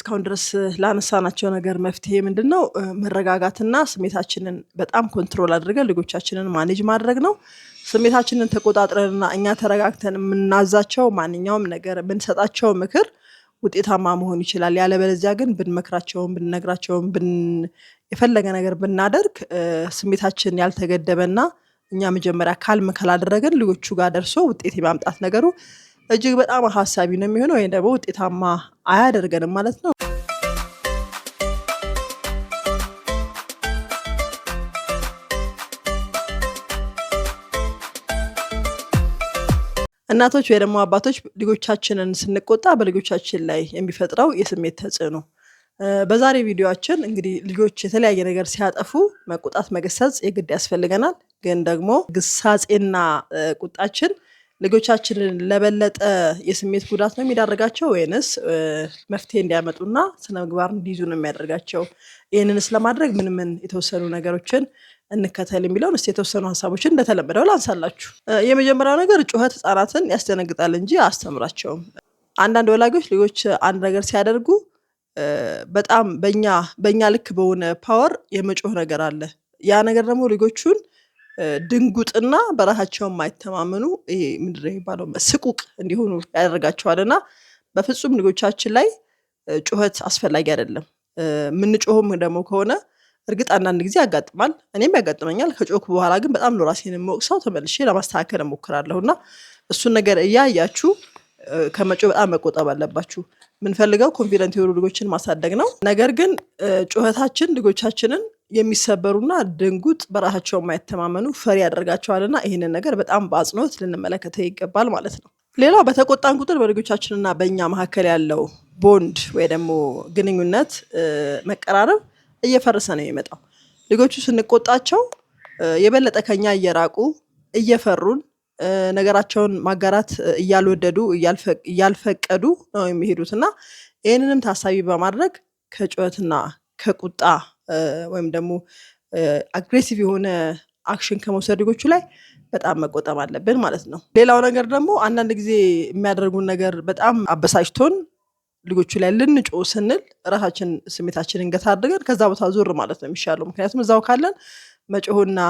እስካሁን ድረስ ላነሳናቸው ነገር መፍትሄ ምንድን ነው? መረጋጋትና ስሜታችንን በጣም control አድርገን ልጆቻችንን manage ማድረግ ነው። ስሜታችንን ተቆጣጥረንና እኛ ተረጋግተን የምናዛቸው ማንኛውም ነገር፣ የምንሰጣቸው ምክር ውጤታማ መሆን ይችላል። ያለበለዚያ ግን ብንመክራቸውም ብንነግራቸውም የፈለገ ነገር ብናደርግ ስሜታችን ያልተገደበና እኛ መጀመሪያ calm ካላደረግን ልጆቹ ጋር ደርሶ ውጤት የማምጣት ነገሩ እጅግ በጣም አሳሳቢ ነው የሚሆነው ወይም ደግሞ ውጤታማ አያደርገንም ማለት ነው። እናቶች ወይ ደግሞ አባቶች ልጆቻችንን ስንቆጣ በልጆቻችን ላይ የሚፈጥረው የስሜት ተጽዕኖ። በዛሬ ቪዲዮአችን እንግዲህ ልጆች የተለያየ ነገር ሲያጠፉ መቆጣት፣ መገሰጽ የግድ ያስፈልገናል። ግን ደግሞ ግሳጼና ቁጣችን ልጆቻችንን ለበለጠ የስሜት ጉዳት ነው የሚዳርጋቸው ወይንስ መፍትሄ እንዲያመጡና ስነ ምግባር እንዲይዙ ነው የሚያደርጋቸው? ይህንንስ ለማድረግ ምን ምን የተወሰኑ ነገሮችን እንከተል የሚለውን እስቲ የተወሰኑ ሀሳቦችን እንደተለመደው ላንሳላችሁ። የመጀመሪያው ነገር ጩኸት ህጻናትን ያስደነግጣል እንጂ አያስተምራቸውም። አንዳንድ ወላጆች ልጆች አንድ ነገር ሲያደርጉ በጣም በእኛ ልክ በሆነ power የመጮህ ነገር አለ። ያ ነገር ደግሞ ልጆቹን ድንጉጥና በራሳቸው የማይተማመኑ፣ ይሄ ምንድን ነው የሚባለው፣ ስቁቅ እንዲሆኑ ያደርጋቸዋል። እና በፍጹም ልጆቻችን ላይ ጩኸት አስፈላጊ አይደለም። የምንጮህም ደግሞ ከሆነ፣ እርግጥ አንዳንድ ጊዜ ያጋጥማል፣ እኔም ያጋጥመኛል። ከጮህኩ በኋላ ግን በጣም ነው ራሴን የምወቅሰው፣ ተመልሼ ለማስተካከል እሞክራለሁ። እና እሱን ነገር እያያችሁ ከመጮህ በጣም መቆጠብ አለባችሁ። የምንፈልገው confident የሆኑ ልጆችን ማሳደግ ነው። ነገር ግን ጩኸታችን ልጆቻችንን የሚሰበሩና ድንጉጥ፣ በራሳቸው የማይተማመኑ፣ ፈሪ ያደርጋቸዋልና ይህንን ነገር በጣም በአጽንኦት ልንመለከተው ይገባል ማለት ነው። ሌላው በተቆጣን ቁጥር በልጆቻችንና በእኛ መካከል ያለው ቦንድ ወይ ደግሞ ግንኙነት፣ መቀራረብ እየፈረሰ ነው የሚመጣው። ልጆቹ ስንቆጣቸው የበለጠ ከኛ እየራቁ፣ እየፈሩን፣ ነገራቸውን ማጋራት እያልወደዱ፣ እያልፈቀዱ ነው የሚሄዱት። እና ይህንንም ታሳቢ በማድረግ ከጩኸትና ከቁጣ ወይም ደግሞ aggressive የሆነ action ከመውሰድ ልጆቹ ላይ በጣም መቆጠብ አለብን ማለት ነው። ሌላው ነገር ደግሞ አንዳንድ ጊዜ የሚያደርጉን ነገር በጣም አበሳጭቶን ልጆቹ ላይ ልንጮህ ስንል ራሳችን ስሜታችንን ገታ አድርገን ከዛ ቦታ ዞር ማለት ነው የሚሻለው። ምክንያቱም እዛው ካለን መጮህና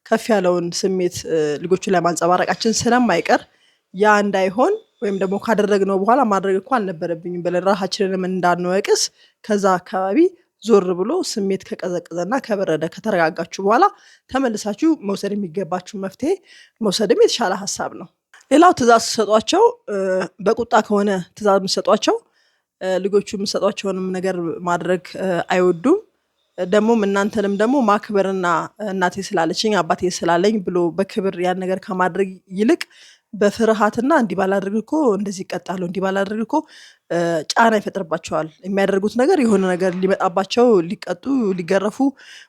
ከፍ ያለውን ስሜት ልጆቹ ላይ ማንጸባረቃችን ስለማይቀር፣ ያ እንዳይሆን ወይም ደግሞ ካደረግነው በኋላ ማድረግ እኮ አልነበረብኝም ብለን ራሳችንንም እንዳንወቅስ ከዛ አካባቢ ዞር ብሎ ስሜት ከቀዘቀዘና ከበረደ፣ ከተረጋጋችሁ በኋላ ተመልሳችሁ መውሰድ የሚገባችሁ መፍትሄ መውሰድም የተሻለ ሀሳብ ነው። ሌላው ትዕዛዝ ሲሰጧቸው በቁጣ ከሆነ ትዕዛዝ የምትሰጧቸው ልጆቹ የምትሰጧቸውንም ነገር ማድረግ አይወዱም። ደግሞም እናንተንም ደግሞ ማክበርና እናቴ ስላለችኝ፣ አባቴ ስላለኝ ብሎ በክብር ያን ነገር ከማድረግ ይልቅ በፍርሃትና እንዲህ ባላደርግ እኮ እንደዚህ ይቀጣሉ፣ እንዲህ ባላደርግ እኮ ጫና ይፈጥርባቸዋል። የሚያደርጉት ነገር የሆነ ነገር ሊመጣባቸው፣ ሊቀጡ፣ ሊገረፉ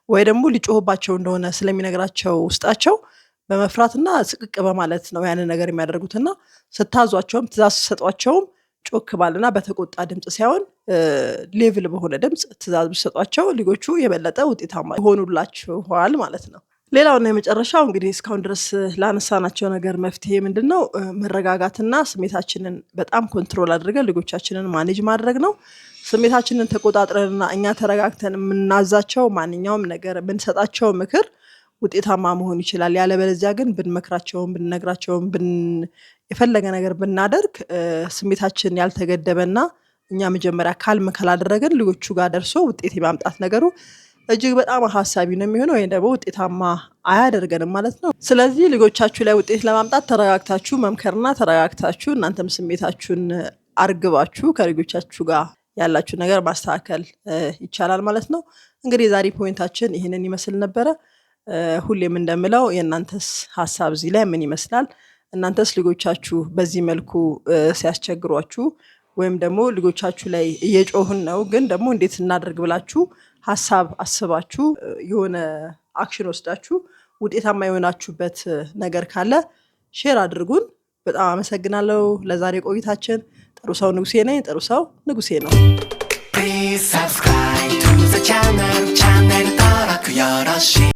ወይ ደግሞ ሊጮህባቸው እንደሆነ ስለሚነግራቸው ውስጣቸው በመፍራትና ስቅቅ በማለት ነው ያንን ነገር የሚያደርጉትና ስታዟቸውም ትእዛዝ ሲሰጧቸውም ጮክ ባለና በተቆጣ ድምፅ ሳይሆን level በሆነ ድምፅ ትእዛዝ ቢሰጧቸው ልጆቹ የበለጠ ውጤታማ ይሆኑላችኋል ማለት ነው። ሌላውና የመጨረሻው እንግዲህ እስካሁን ድረስ ላነሳናቸው ነገር መፍትሄ ምንድን ነው? መረጋጋትና ስሜታችንን በጣም control አድርገን ልጆቻችንን manage ማድረግ ነው። ስሜታችንን ተቆጣጥረንና እኛ ተረጋግተን የምናዛቸው ማንኛውም ነገር፣ የምንሰጣቸው ምክር ውጤታማ መሆን ይችላል። ያለበለዚያ ግን ብንመክራቸውም ብንነግራቸውም የፈለገ ነገር ብናደርግ ስሜታችን ያልተገደበና እኛ መጀመሪያ calm ካላደረግን ልጆቹ ጋር ደርሶ ውጤት የማምጣት ነገሩ እጅግ በጣም አሳሳቢ ነው የሚሆነው ወይም ደግሞ ውጤታማ አያደርገንም ማለት ነው። ስለዚህ ልጆቻችሁ ላይ ውጤት ለማምጣት ተረጋግታችሁ መምከርና ተረጋግታችሁ እናንተም ስሜታችሁን አርግባችሁ ከልጆቻችሁ ጋር ያላችሁ ነገር ማስተካከል ይቻላል ማለት ነው። እንግዲህ የዛሬ point ኣችን ይህንን ይመስል ነበረ። ሁሌም እንደምለው የእናንተስ ሀሳብ እዚህ ላይ ምን ይመስላል? እናንተስ ልጆቻችሁ በዚህ መልኩ ሲያስቸግሯችሁ ወይም ደግሞ ልጆቻችሁ ላይ እየጮህን ነው ግን ደግሞ እንዴት እናደርግ ብላችሁ ሀሳብ አስባችሁ የሆነ action ወስዳችሁ ውጤታማ የሆናችሁበት ነገር ካለ share አድርጉን። በጣም አመሰግናለሁ። ለዛሬ ቆይታችን ጥሩ ሰው ንጉሴ ነኝ። ጥሩ ሰው ንጉሴ ነው። Please subscribe to the channel. チャンネル登録よろし